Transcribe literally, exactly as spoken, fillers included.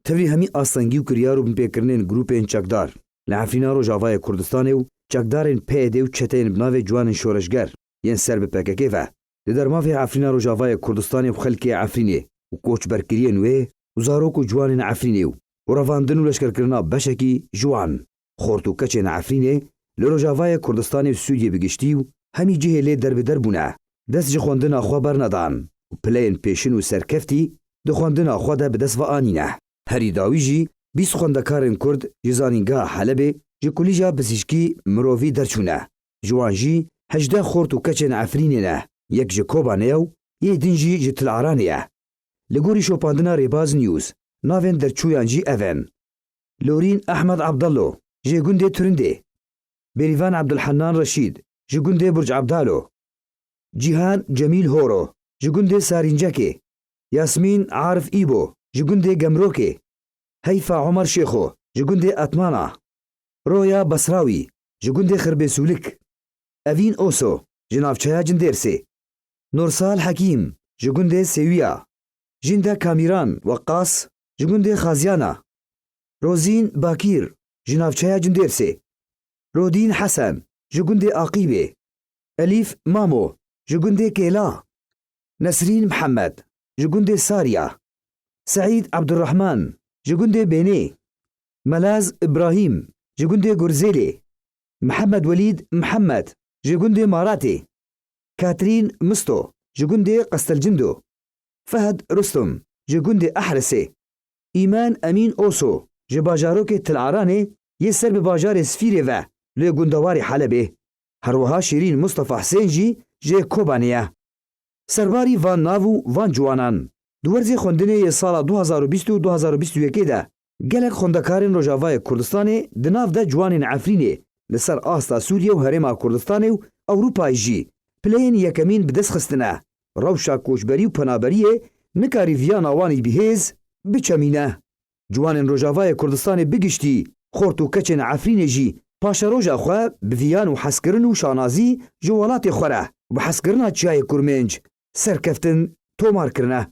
Tevlî hemî astengî û kiryar û binpêkirinên grûpên çekdar li Efrîna Rojavayê Kurdistanê û çekdarên P Y D û çeteyên bi navê Ciwanên Şoreşger yên ser bi P K K ve li dermavê Efrîna Rojavayê Kurdistanê û xelkê Efrînê û koçberkiriyên wê û zarok û ciwanên Efrînê û û revandin û leşkerkirina beşekî ji wan, xort û keçên Efrînê, li Rojavayê Kurdistanê û Sûriyê bi giştî û hemî cihê lê derbider bûne, dest ji xwendina xwe bernedan û pileyên pêşin û serkeftî di xwendina xwe de bi dest ve anîne. Herî dawî jî bîst xwendekarên Kurd ji Zanîngeha Helebê ji Kulîja Pisîşkî Mirovî derçûne. Ji wan jî hejdeh xort û keçên Efrînê ne, yek ji Kobanê ye û yê din jî ji Til Aranê ye. Li gorî şopandina Rêbaz News, navên derçûyan jî ev in: Lorîn Ehmed Abdallo, ji gundê Turindê; Bêrîvan Abdulhennan Reşîd, ji gundê Burc Abdalo; Cîhan Cemîl Horo, ji gundê Sarîncekê; Yasmîn Arif Îbo, ji gundê Gemrokê; Heyfa Omer Şêxo, ji gundê Etmana; Roya Basrawî, ji gundê Xirbêsûlik; Evîn Oso, ji navçeya Cindêrsê; Nursal Hekîm, ji gundê Sêwiya; Jînda Kamîran Weqqas, ji gundê Xaziyana; Rozîn Bakîr, ji navçeya Cindêrsê; Rodîn Hesen, ji gundê Aqîbê; Elîf Mamo, ji gundê Kêla; Nesrîn Mihemed, ji gundê Sariya; Seîd Abdurrahman, ji gundê Bênê; Melaz Ibrahîm, ji gundê Gurzêlê; Mihemed Welîd Mihemed, ji gundê Maratê; Katrîn Misto, ji gundê Qestelcindo; Fehd Rustum, ji gundê Ehrisê; Îmen Emîn Oso, ji bajarokê Til Aranê yê ser bi bajarê Sifîrê ve lê gundewarê Helebê. Her wiha Şîrîn Mustafa Hisên jî ji Kobanê ye. Serbarî van nav û van ciwanan, di werzê xwendinê yê sala du hazar û bîst û du hazar û bîst û yekê de gelek xwendekarên Rojavayê Kurdistanê, di nav de ciwanên Efrînê, li ser asta Sûriye û Herêma Kurdistanê û Ewropayê jî pileyên yekemîn bi dest xistine. Rewşa koçberî û penaberiyê nikarî viyana wan î bihêz biçemîne. Ciwanên Rojavayê Kurdistanê bi giştî, xort û keçên Efrînê jî paşeroja xwe bi viyan û hezkirin û şanazî ji welatê xwe re û bi hezkirina Çiyayê Kurmênc serkeftin tomar kirine.